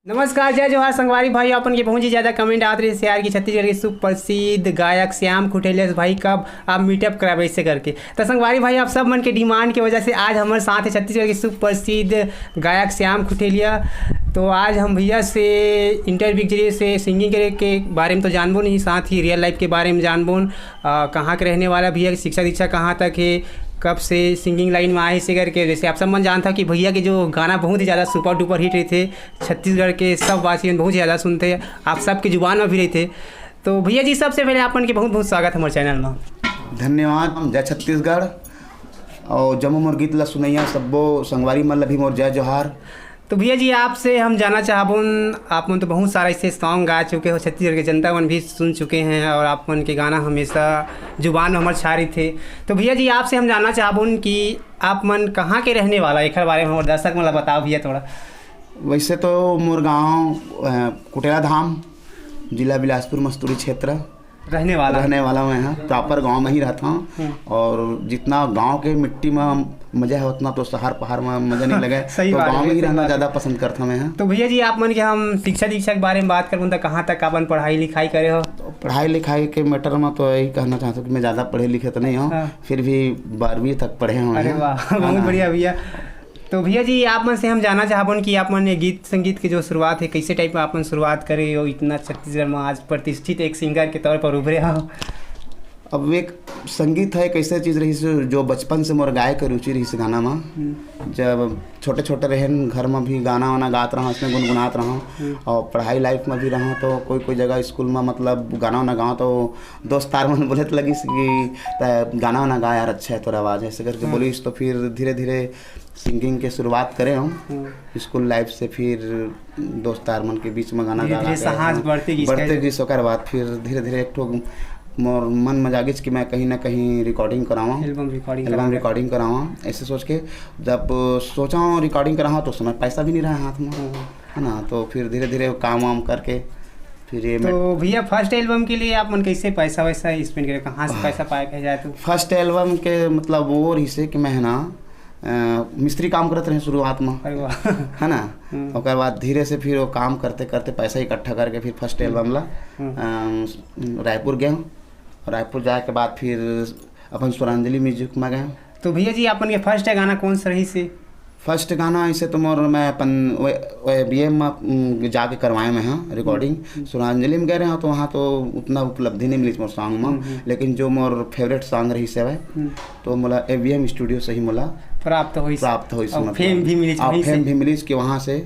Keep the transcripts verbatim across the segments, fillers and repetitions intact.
नमस्कार, जय जोहार संगवारी भाई। अपन के बहुत ही ज्यादा कमेंट आत रहिस यार कि छत्तीसगढ़ के सुप्रसिद्ध गायक श्याम खुटेलिया भाई कब आप मीटअप कराबे ऐसे करके। तो संगवारी भाई, आप सब मन के डिमांड के वजह से आज हमारे साथ है छत्तीसगढ़ के सुप्रसिद्ध गायक श्याम खुटेलिया। तो आज हम भैया से इंटरव्यू के जरिए से सिंगिंग करे के बारे में तो जानबो नहीं, साथ ही रियल लाइफ के बारे में जानबो, अ, कहाँ के रहने वाला भैया की शिक्षा दीक्षा कहाँ तक है, कब से सिंगिंग लाइन में आए से करके। जैसे आप सब मन जानता कि भैया के जो गाना बहुत ही ज्यादा सुपर डुपर हिट रही थे, छत्तीसगढ़ के सब वासी मन बहुत ही ज्यादा सुनते हैं, आप सबके जुबान में भी रही थे। तो भैया जी, सबसे पहले आप मन के बहुत बहुत स्वागत हमारे चैनल में। धन्यवाद। जय छत्तीसगढ़ और जम्मो मोर गीत ला सुनैया सब्बो संगवारी मन ला भी मोर जय जोहार। तो भैया जी, आपसे हम जानना चाहबोन, आप मन तो बहुत सारा ऐसे सॉन्ग गा चुके हो, छत्तीसगढ़ के जनता मन भी सुन चुके हैं और आप मन के गाना हमेशा जुबान में हमारे छा रही थे। तो भैया जी, आपसे हम जानना चाहबोन कि आप मन कहाँ के रहने वाला, एक बारे में हमारे दर्शक मन ला बताओ भैया थोड़ा। वैसे तो मोर गांव, अ, कुटेला धाम, जिला बिलासपुर मस्तूरी क्षेत्र रहने वाला। रहने वाला मैं, हाँ, प्रॉपर गांव में ही रहता हूँ। हम्म। और जितना गांव के मिट्टी में मजा है, उतना तो शहर पहाड़ में मजा नहीं लगे। सही तो बात है, गांव में ही सही रहना बात है। ज्यादा पसंद करता मैं, हाँ। तो भैया जी, आप मन के हम शिक्षा दीक्षा के बारे में बात करबो तो कहाँ तक अपन पढ़ाई लिखाई करे हो? तो पढ़ाई लिखाई के मैटर में तो यही कहना चाहता हूँ कि मैं ज्यादा पढ़े लिखे तो नहीं हूँ, हाँ। फिर भी बारहवीं तक पढ़े हुए अरे हैं। वाह, है बहुत ना? बढ़िया भैया। तो भैया जी, आप मन से हम जानना चाहबोन कि आप मन ये गीत संगीत की जो शुरुआत है, कैसे टाइप में आप मन शुरुआत करे हो, इतना छत्तीसगढ़ में आज प्रतिष्ठित एक सिंगर के तौर पर उभरे हो? अब एक संगीत है, कैसे चीज रही से जो बचपन से मोर गाय के रुचि रही से गाना में। हम्म। जब छोटे छोटे रहन, घर में भी गाना वाना गात रहा, इसमें गुनगुनात रहा। हम्म। और पढ़ाई लाइफ में भी रहा तो कोई कोई जगह स्कूल में मतलब गाना वाना गाओ तो दोस्त तार मन बोले तो लगिस कि "तै गाना वाना गा यार, अच्छा है तोर आवाज है", ऐसे करके हम्म। बोलिस। तो फिर धीरे धीरे सिंगिंग के शुरुआत करे हम। हम्म। स्कूल लाइफ से फिर दोस्त यार मन के बीच में गाना धीरे गाना धीरे के साहस हम बढ़ते गिस बढ़ते के। गिस, ओकर बाद फिर धीरे धीरे एक ठो मोर मन में जागिस कि मैं कहीं ना कहीं रिकॉर्डिंग करावां, एल्बम रिकॉर्डिंग एल्बम करावां। रिकॉर्डिंग करावां, ऐसे सोच के जब सोचा हूँ रिकॉर्डिंग करावां तो उस समय पैसा भी नहीं रहा हाथ में, हम्म। है ना। तो फिर धीरे धीरे काम वाम करके फिर ये मैं तो भैया, फर्स्ट एल्बम के लिए आप मन कैसे पैसा वैसा स्पेंड करे, कहाँ से पैसा पाए कहे जाए तो? फर्स्ट एल्बम के मतलब वो रही से कि मैं है ना, अ, मिस्त्री काम करत रहे शुरुआत में, अरे वाह। है ना। हम्म। ओकर बाद धीरे से फिर वो काम करते करते पैसा इकट्ठा करके फिर फर्स्ट हम्म। एल्बम ला, हम्म। अ, रायपुर गए। रायपुर जाए के बाद फिर अपन स्वरांजलि म्यूजिक में गए। तो भैया जी, अपन के फर्स्ट गाना कौन सा रही से? फर्स्ट गाना ऐसे तो मोर मैं अपन बीए में, उम, जाके करवाए मैं, हाँ, रिकॉर्डिंग। हम्म। स्वरांजलि में गए रहे, तो वहाँ तो उतना उपलब्धि नहीं मिली मोर सॉन्ग में, हम्म, हम्म। लेकिन जो मोर फेवरेट सॉन्ग रही से भाई, हम्म। तो मोला एवीएम स्टूडियो से ही मोला प्राप्त होइस। प्राप्त होइस, और मतलब, फेम भी मिलिस और वहीं फेम से। भी मिलिस कि वहाँ से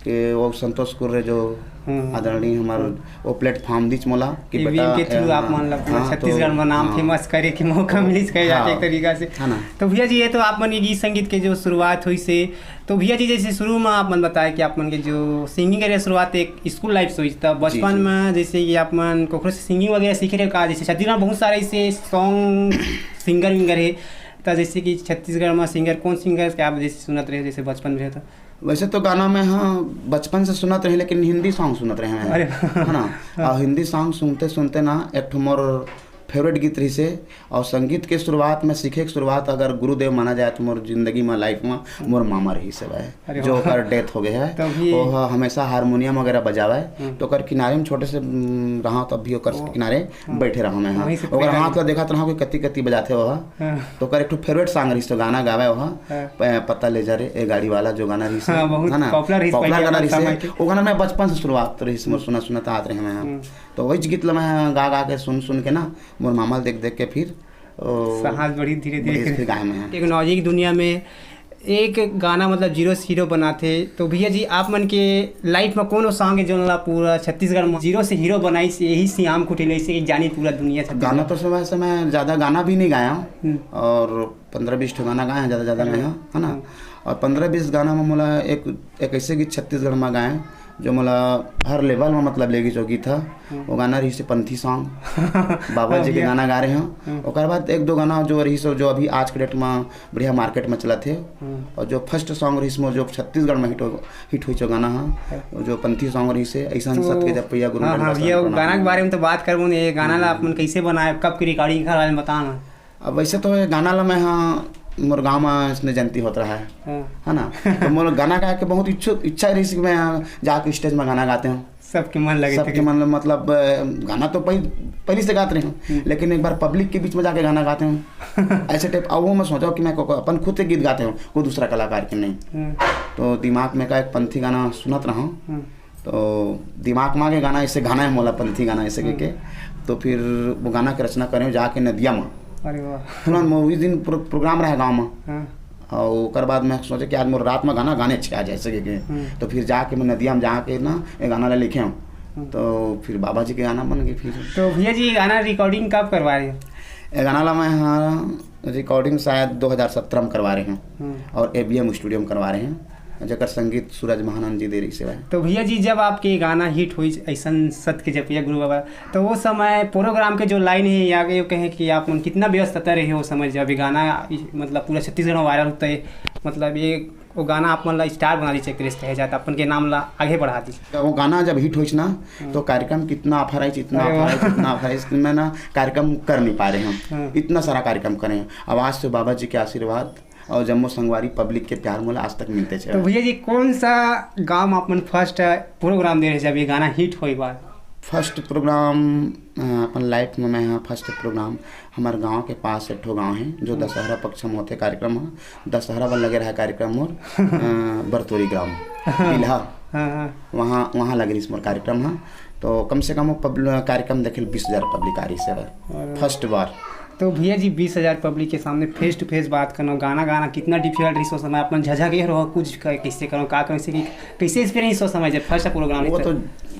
कि वो संतोष कुर्रे जो हम्म। आदरणीय हमार, हम्म। वो प्लेटफॉर्म दिस मोला कि एवीएम बेटा, के थ्रू अ, आप मन ला पूरा हाँ, छत्तीसगढ़ तो, में नाम हाँ। फेमस करे के मौका मिलिस कहे जाते हाँ। एक तरीका से। है ना? तो भैया जी, ये तो आप मन के गीत संगीत के जो शुरुआत होइस से, तो भैया जी, जैसे शुरू में आप मन बताए कि आप मन के जो सिंगिंग करियर शुरुआत एक स्कूल लाइफ से होइस, तब बचपन जी, जी। में जैसे कि आप मन कोखरो से सिंगिंग वगैरह सीखे रहे का? जैसे छत्तीसगढ़ में बहुत सारे ऐसे सॉन्ग सिंगर विंगर है, तो जैसे कि छत्तीसगढ़ में सिंगर कौन सिंगर के आप जैसे सुनत रहे, जैसे बचपन में रहे तो? वैसे तो गाना मैं, हाँ, बचपन से सुनत रहे, लेकिन हिंदी सॉन्ग सुनत रहे मैं, अरे वाह। है ना? हाँ। और हिंदी सॉन्ग सुनते सुनते ना एक ठो मोर फेवरेट गीत रही से, और संगीत के शुरुआत में सीखे के शुरुआत अगर गुरुदेव माना जाए तो मोर जिंदगी में, लाइफ में मोर मामा रही से भाई, अरे जो वाह। ओकर डेथ हो गए है, तभी। वो ह-, हमेशा हारमोनियम वगैरह बजावे, हम्म। तो ओकर किनारे में छोटे से, उम, रहा, तब भी ओकर ओ। किनारे हम्म। बैठे रहा मैं, हाँ। वहीं से ओकर प्रेरणा हाथ ला देखत रहा कि कति कति बजाते हो, हाँ। हाँ। तो ओकर एक ठो फेवरेट सॉन्ग रही से, गाना गावे हो, हाँ। हाँ। प-, पता ले जा रे ए गाड़ी वाला जो गाना रही से, हाँ, बहुत है ना? पॉपुलर रही से पॉपुलर पहले गाना वाला रही समय से, के। वो गाना मैं बचपन से शुरुआत रही से, मोर हम्म। सुना सुना तो आत रहे मैं, हाँ। हम्म। तो वही गीत ला मैं गा गा के सुन सुन के ना, मोर मामा देख देख के फिर, ओ, साहस बढ़ी धीरे धीरे बढ़ी करके। फिर गाय में है। टेक्नोलॉजी की दुनिया में एक गाना मतलब जीरो से हीरो बनाथे, तो भैया जी, आप मन के लाइफ में कौन वो सॉन्ग है जो ला पूरा छत्तीसगढ़ में जीरो से हीरो बनाइस, यही श्याम खुटेलिया से एक जानी पूरा दुनिया छत्तीसगढ़? गाना तो समय से मैं ज्यादा गाना भी नहीं गाया हूँ हम्म। और पंद्रह बीस ठो गाना गाए हैं ज्यादा ज्यादा अरे मैं, वाह। है ना? हम्म। और पंद्रह बीस गाना में मोला एक, एक ऐसे गीत छत्तीसगढ़ में गाए जो मोला हर लेवल में मतलब लेगी जो गीत था, हम्म। वो गाना रही से पंथी सॉन्ग, बाबा जी के भैया। गाना गा रहे हो। हम्म। ओकर बाद एक दो गाना जो रही सो, जो अभी आज के डेट में बढ़िया मार्केट में चलत हे। हम्म। और जो फर्स्ट सॉन्ग रही सो, जो छत्तीसगढ़ में हिट हो, हिट हुई जो गाना है, हाँ। वो जो पंथी सॉन्ग रही से, ऐसा तो सत के जब पैया गुरु हाँ, मेरे हाँ, बस भैया, वो प्रणाम। गाना के बारे में तो बात करबो ने, ये गाना ला हम्म। अपन कैसे बनाए, कब की रिकॉर्डिंग, एकर बारे में बताओ ना। अब वैसे तो ये गाना ला मैं, हाँ, मोर गाँव में इसने जयंती होत रहा है, हाँ। है ना? तो मोर गाना गाए के बहुत इच्छुक, इच्छा रही कि मैं जाके स्टेज में गाना गाते हूँ। सबके मन लगे थे सबके कि मन, मतलब, अ, गाना तो पहले, पहले से गाते रहे हूँ, हम्म। लेकिन एक बार पब्लिक के बीच में जाके गाना गाते हूँ। ऐसे टाइप, अब वो मैं सोचा कि मैं को-, को-, अपन खुद से गीत गाते हूँ, कोई दूसरा कलाकार के नहीं। हम्म। तो दिमाग में का एक पंथी गाना सुनत रहा हूँ। हम्म। तो दिमाग में आगे गाना, ऐसे गाना है मोला पंथी गाना, ऐसे हम्म। के, के। तो फिर वो गाना के रचना करें जाके नदिया में। अरे वाह। तुरंत मैं उस दिन प्रो-, प्रोग्राम रहा गाँव में। हाँ। और ओकर बाद मैं सोचे कि आज मोर रात में गाना गाने अच्छे आ जाए सके के। हम्म। तो फिर जाके मैं नदिया में जाके ना ये गाना ला लिखे हूँ। हम्म। तो फिर बाबा जी के गाना बन गए फिर। तो भैया जी, ये गाना रिकॉर्डिंग कब करवा रहे हो? ये गाना ला मैं, हाँ, रिकॉर्डिंग शायद दो हज़ार सत्रह में करवा रहे हैं हम्म। और एबीएम स्टूडियो में करवा रहे हैं, जेकर संगीत सूरज महानंद जी दे रही से भाई। तो भैया जी, जब आपके ये गाना हिट हुई, ऐसन सत के जपिया गुरु बाबा, तो वो समय प्रोग्राम के जो लाइन है, या ये कहें कि आप मन कितना व्यस्तता रहे हो समय, जब ये गाना, मतलब, पूरा छत्तीसगढ़ में वायरल होता है, मतलब, ये वो गाना आप मन ला स्टार बना दीजिए, क्रेज कहे जाए, तो अपन के नाम ला आगे बढ़ा दीजिए। तो वो गाना जब हिट होइस ना, हम्म। तो कार्यक्रम कितना ऑफर आइस, इतना अरे ऑफर वाह। आइस, इतना ऑफर आइस कि मैं ना कार्यक्रम कर नहीं पा रहे हम। हम्म। इतना सारा कार्यक्रम करे हैं। आवाज से बाबा जी के आशीर्वाद और जम्मो संगवारी पब्लिक के प्यार मोला आज तक मिलते तो चले। भैया जी, कौन सा गांव में अपन फर्स्ट प्रोग्राम दे रहे जब ये गाना हिट होए बाद? फर्स्ट प्रोग्राम, अ, अपन लाइफ में मैं, हाँ, फर्स्ट प्रोग्राम हमारे गांव के पास एक ठो गांव है, जो हम्म। दशहरा पक्ष में होते कार्यक्रम है, दशहरा वाला लगे रहा कार्यक्रम मोर, अ, बरतोरी ग्राम, बिल्हा, हाँ, हाँ। वहाँ, वहाँ लगे रही मोर कार्यक्रम है। तो कम से कम वो पब्ल-, कार्यक्रम देखे बीस हजार पब्लिक आ रही से भाई, अरे। फर्स्ट बार। तो भैया जी, बीस हजार पब्लिक के सामने फेस टू फेस बात करना, गाना गाना कितना डिफिकल्ट रही, उस समय अपन झझक के रहो, कुछ क-, कैसे करो, का करो, कैसे की, कैसे एक्सपीरियंस उस समय जब फर्स्ट प्रोग्राम वो तो,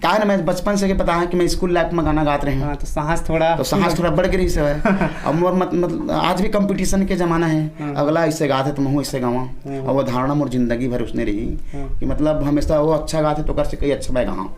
का है ना, मैं बचपन से के पता है कि मैं स्कूल लाइफ में गाना गात रहे हैं। हाँ, तो साहस थोड़ा तो साहस थोड़ा बढ़ के रही से है। अब मोर मत-, मतलब, आज भी कंपटीशन के जमाना है, हाँ। अगला इससे गात है तो महू इससे गावा। हाँ। और वो धारणा मोर जिंदगी भर उसने रही हाँ। कि, मतलब, हमेशा वो अच्छा गात है तो कर से कहीं अच्छा मैं गावा,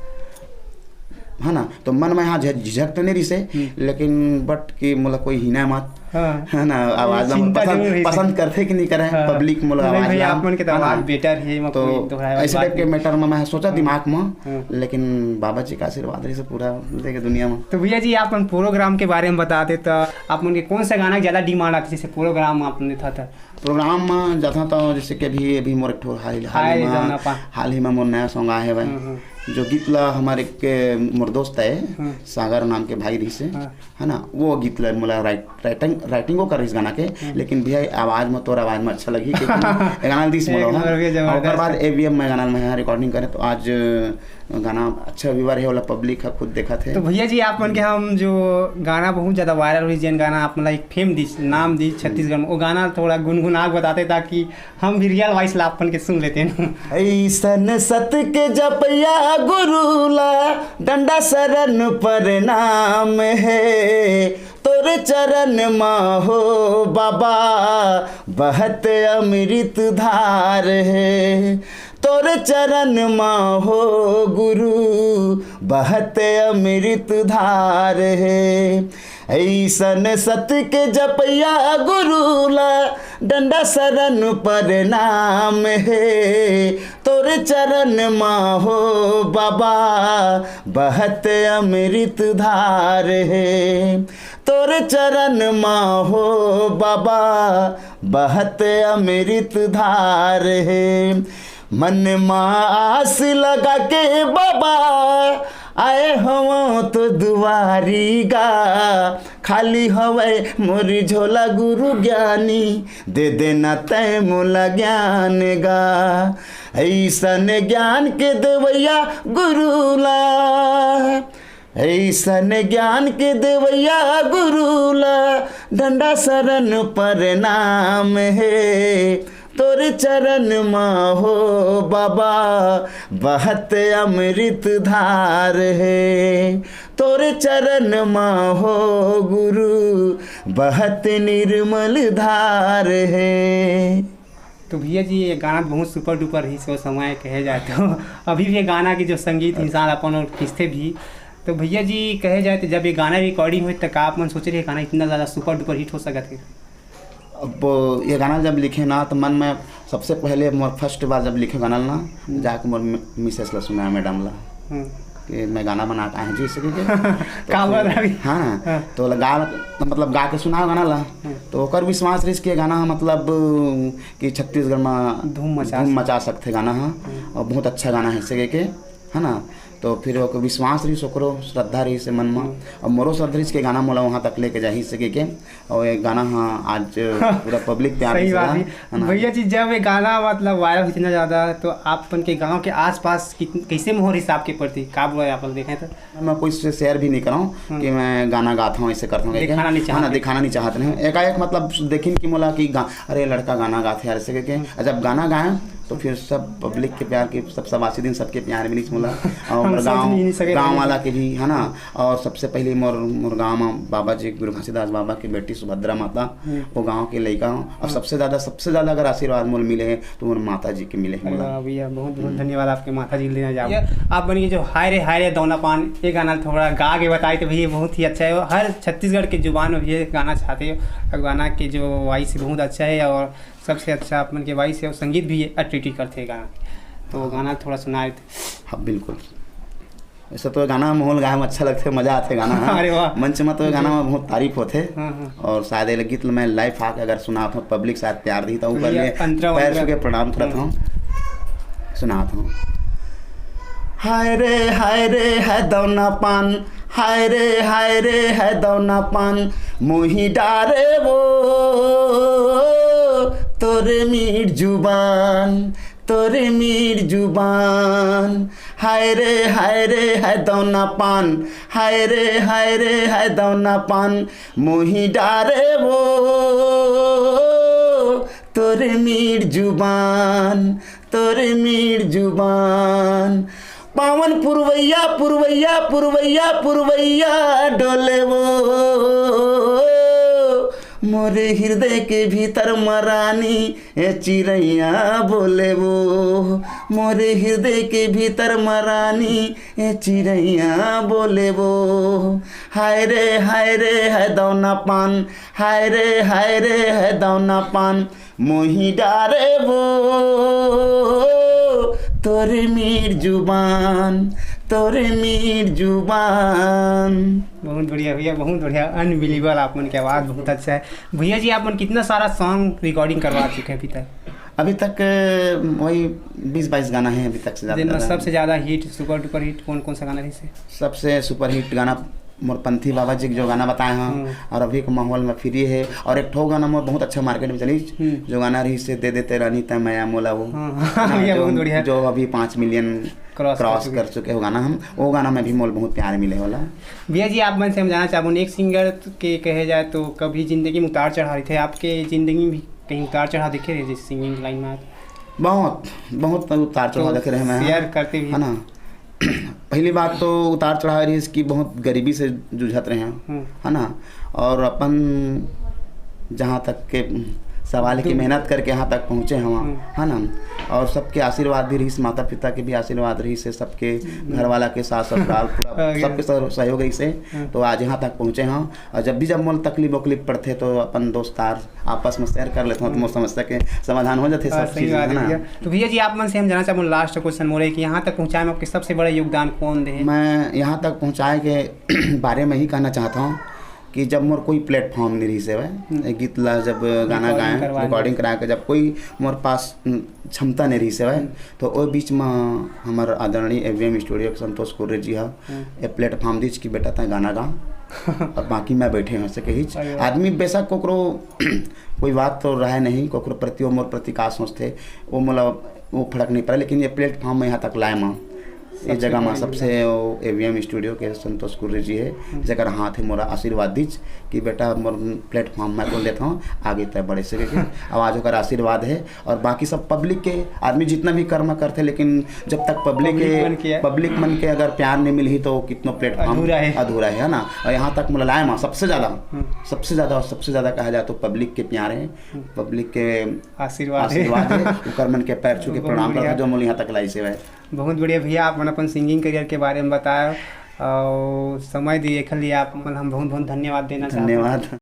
है ना? तो मन में हाँ झ-, झिझक तो नहीं रही से, हम्म। लेकिन बट कि मोला कोई हीना मत, हाँ। है ना? आवाज ला चिंता पसंद, जरूर रही से। पसंद करथे कि नहीं करे, हाँ। पब्लिक मोला नहीं आवाज भाई, ला, आप मन के तो है ना? आवाज बेटर है, एमा तो कोई दोहराए वाली ऐसे बात टाइप के नहीं। मैटर में मैं सोचा हाँ। दिमाग में, हाँ। लेकिन बाबा जी का आशीर्वाद रही से पूरा देखे दुनिया में। तो भैया जी, आप मन प्रोग्राम के बारे में बता दे, तो आप मन के कौन सा गाना ज्यादा डिमांड आथे, जैसे प्रोग्राम में आप मन था, था? प्रोग्राम में जाता तो जैसे कि अभी, अभी मोर एक ठो हाल, हाल हाय ही में, जौना पा। हाल ही में मोर नया सॉन्ग आए है भाई, हम्म, हम्म। जो गीत ला हमारे के मोर दोस्त है, हम्म। सागर नाम के भाई रही से, हाँ। है ना, वो गीत ला मोला राइट-, राइटिंग, राइटिंग वो कर रही इस गाना के, हम्म। लेकिन भैया आवाज में, तोर आवाज में अच्छा लगी, क्योंकि ये गाना दिस एक मोला, हाँ। नंबर के जबरदस्त। और ओकर बाद एवीएम में गाना में यहाँ रिकॉर्डिंग करे, तो आज गाना अच्छा व्यूअर है वाला पब्लिक है, खुद देखा थे। तो भैया जी, आप मन के हम जो गाना बहुत ज्यादा वायरल हुई, जेन गाना आप मन ला एक फेम दी, नाम दी छत्तीसगढ़ में, वो गाना थोड़ा गुनगुना के बताते, ताकि हम भी रियल वॉइस ला अपन के सुन लेते हैं। ऐसन सत के जपया गुरु ला, डंडा शरण प्रणाम है। तोर चरण मा हो बाबा, बहत अमृत धार है। तोर चरण मा हो गुरु, बहत अमृत धार है। ऐसन सत के जपया गुरु ला, डंडा शरण प्रणाम हे। तोर चरण मा हो बाबा, बहत अमृत धार हे। तोर चरण मा हो बाबा, बहत अमृत धार हे। मन मा आस लगा के बाबा, आए हवं तो दुआरी गा। खाली हवय मोर झोला गुरु ज्ञानी, दे देना तै मोला ज्ञान गा। ऐसन ज्ञान के देवैया गुरु ला, ऐसन ज्ञान के देवैया गुरु ला, डंडा शरण प्रणाम हे। तोर चरण मा हो बाबा, बहत अमृत धार हे। तोर चरण मा हो गुरु, बहत निर्मल धार हे। तो भैया जी, ये गाना बहुत सुपर डुपर ही सो समय कहे जाए तो अभी भी ये गाना की जो संगीत इंसान अपन और खींचते भी। तो भैया जी, कहे जाए तो जब ये गाना रिकॉर्डिंग हुई तो का आप मन सोचे रहे गाना इतना ज़्यादा सुपर डुपर हिट हो सकत है? अब ये गाना जब लिखे ना, तो मन में सबसे पहले मोर फर्स्ट बार जब लिखे गाना ना, हम्म। जाके मोर मि-, मिसेस ला सुनाया, मैडम ला। हम्म। कि मैं गाना बना के आए हँव जी, ऐसे कहिके। तो का फिर, बात है? हाँ, हाँ। तो ला गा, मतलब गा के सुनाव गाना ला। हाँ। तो ओकर विश्वास रहिस कि ये गाना ह मतलब कि छत्तीसगढ़ में धूम मचा धूम सकथे। मचा सकथे गाना ह, हाँ। और बहुत अच्छा गाना हे ऐसे कहिके, है ना। तो फिर ओकर विश्वास रहिस, ओकरो श्रद्धा रहिस हे मन में, हाँ। और मोरो श्रद्धा रहिस कि गाना मोला वहाँ तक लेके जाही ऐसे कहिके। और ये गाना ह आज पूरा पब्लिक प्यार सही से बात गा, है। है ना? भैया जी, जब ये गाना मतलब वायरल इतना ज़्यादा, तो आप मन के गाँव के आसपास कित-, कैसे माहौल रहिस आपके प्रति? का बोला आप लोग देखें तो? मैं कोई से शेयर भी नहीं कराऊँ हम्म। कि मैं गाना गाता हूँ, ऐसे करता हूँ, क्या? दिखाना नहीं है ना, चाहते। दिखाना नहीं चाहते हैं। एकाएक मतलब देखिन कि मोला कि गा-, अरे लड़का गाना गाथे यार, ऐसे करके। हम्म। और जब गाना गाए तो फिर सब पब्लिक के प्यार के, सब सबासी दिन सबके प्यार मिलिस मोला। और हम सोच गाँव, नहीं सके गाँव रहे। वाला के भी, है ना। और सबसे पहले मोर, मोर गाँव में बाबा जी, गुरु घासीदास बाबा की बेटी सुभद्रा माता, हम्म। वो गाँव के लइका हूँ। और हाँ। सबसे ज़्यादा, सबसे ज़्यादा अगर आशीर्वाद मोल मिले हैं तो मोर माता जी के मिले हैं अरे मोला। वाह भैया, बहुत बहुत हम्म। धन्यवाद आपके माता जी के देना जाओ। भैया, आप बन के जो हाय रे हाय रे दौना पान, ये गाना थोड़ा गा के बताए तो भैया बहुत ही अच्छा है। वो हर छत्तीसगढ़ के जुबान में भी ये गाना चाहते हो। और गाना के जो वॉइस है बहुत अच्छा है और सबसे अच्छा आप मन के वॉइस है और संगीत भी अट्रैक्टिव करते हैं गाना। तो गाना थोड़ा सुनाए थे। हाँ, बिल्कुल। ऐसा तो गाना माहौल गाए में अच्छा लगथे, मजा आथे गाना ह। अरे वाह। मंच में तो ये गाना जी। में बहुत तारीफ होथे। हाँ, हाँ। और शायद ये गीत ल मैं लाइव आके अगर सुनात हूँ, पब्लिक शायद प्यार दी, तो ऊपर भैया, ये अंतरा पैर वंदरा। छू के प्रणाम करत हम्म। हूँ, सुनात हूँ। हाय रे, हाय रे, है दौना पान, हाय रे, हाय रे, है दौना पान, मोही डारे वो तोरे मीठ जुबान, तोरे मीठ जुबान। हाय रे, हाय रे, है दौना पान, हाय रे, हाय रे, है दौना पान, मोही डारे वो तोरे मीठ जुबान, तोरे मीठ जुबान। पावन पुरवैया, पुरवैया, पुरवैया, पुरवैया डोले वो मोरे हृदय के भीतर म रानी, ए चिरैया बोले वो मोरे हृदय के भीतर म रानी, ए चिरैया बोले वो। हाय रे, हाय रे, है दौना पान, हाय रे, हाय रे, है दौना पान, मोही डारे वो तोरे मीठ जुबान, तोरे मीठ जुबान। बहुत बढ़िया भैया, बहुत बढ़िया, अनबिलीवेबल। आप मन के आवाज़ बहुत अच्छा है भैया जी। आप मन कितना सारा सॉन्ग रिकॉर्डिंग करवा चुके हैं अभी तक? अभी तक, अ, वही बीस बाईस गाना है अभी तक से ज़्यादा जिनमें ज़्यादा। सबसे ज़्यादा हिट, सुपर डुपर हिट कौन कौन सा गाना रहिस हे? सबसे सुपर हिट गाना मोर पंथी बाबा जी के जो गाना बताए हैं हम्म। और अभी के माहौल में फिर ये है। और एक ठो गाना मोर बहुत अच्छा मार्केट में चलिस, हम्म। जो गाना रहिस हे दे देते रानी तै मया मोला वो। हाँ, हाँ, हाँ, ये जो, बहुत बढ़िया। जो अभी पाँच मिलियन क्रॉस कर क्रॉस चुके। कर चुके हो गाना हम, वो गाना में भी मोल बहुत प्यार मिले वाला। भैया जी, आप मन से हम जानना चाहबो, एक सिंगर के कहे जाए तो कभी जिंदगी में उतार चढ़ाव रहिथे, आपके जिंदगी में भी कहीं उतार चढ़ाव देखे रहे जैसे सिंगिंग लाइन में आप? बहुत, बहुत उतार चढ़ाव तो देखे रहे मैं, हाँ। शेयर करते भी। है ना? पहली बात तो उतार चढ़ाव रहिस कि बहुत गरीबी से जूझत रहे हैं, हम्म। है ना? और अपन जहाँ तक के सवाल है कि दू- मेहनत करके यहाँ तक पहुँचे हैं, हम्म। है ना? और सबके आशीर्वाद भी रहिस, माता पिता के भी आशीर्वाद रहिस, सबके हम्म। घर वाला के, सास ससुराल, पूरा ओके। सबके सह-, सहयोग रहिस, हम्म। तो आज यहाँ तक पहुँचे हैं। और जब भी, जब मोला तकलीफ वकलीफ पड़थे तो अपन दोस्त यार आपस में शेयर कर लेथन, तो हम्म। मोर समस्या के समाधान हो जाथे, हाँ, सब सही चीज, बात है है ना? भैया। तो भैया जी, आप मन से हम जानना चाहबो, लास्ट क्वेश्चन मोरे कि यहाँ तक पहुँचाए में आपके सबसे बड़ा योगदान कौन दे हे? मैं यहाँ तक पहुँचाए के बारे में ही कहना चाहता हूँ कि जब मोर कोई प्लेटफॉर्म नहीं रहिस हवय, हम्म। ए गीत ला जब गाना रिकॉर्डिंग गाए, करवाए। रिकॉर्डिंग करा के जब कोई मोर पास, उम, क्षमता नहीं रहिस हवय, हम्म। तो ओ बीच में हमर आदरणीय एवीएम स्टूडियो के संतोष कुर्रे जी हा हम्म। ए प्लेटफॉर्म दीच कि बेटा तैं गाना गा, और बाकी मैं बैठे हूँ, ऐसे कहिच। अरे वाह। आदमी बेशक कोकरो कोई बात तो रहे नहीं, कोकरो प्रति, वो मोर प्रति का सोचथे, वो मोला, वो फर्क नहीं पड़े, लेकिन ये प्लेटफॉर्म में यहाँ तक लाए माँ, ये सबसे जगह में पहली सबसे बात। वो एवीएम स्टूडियो के संतोष कुर्रे जी है, हम्म। जेकर हाथ है मोरा आशीर्वाद दीच कि बेटा मोर प्लेटफॉर्म मैं खोल देता हूँ, आगे तय बढ़े सके के। अब आज ओकर आशीर्वाद है, और बाकी सब पब्लिक के, आदमी जितना भी कर्म करथे, लेकिन जब तक पब्लिक पब्लिक के, मन के पब्लिक मन के अगर प्यार नहीं मिलही तो कितनो प्लेटफॉर्म अधूरा है। अधूरा है, है ना? और यहाँ तक मोला लाए माँ सबसे ज़्यादा, हम्म। सबसे ज़्यादा और सबसे ज़्यादा कहा जाए तो पब्लिक के प्यार है, हम्म। पब्लिक के आशीर्वाद है। आशीर्वाद है, ओकर मन के पैर छू के बहुत प्रणाम बढ़िया। करता जो मोला यहाँ तक लाइस हे। बहुत बढ़िया भैया, आप मन अपन सिंगिंग करियर के बारे में बताए और समय दिए, एखर लिए आप मन हम बहुत बहुत धन्यवाद देना चाहते हैं। धन्यवाद।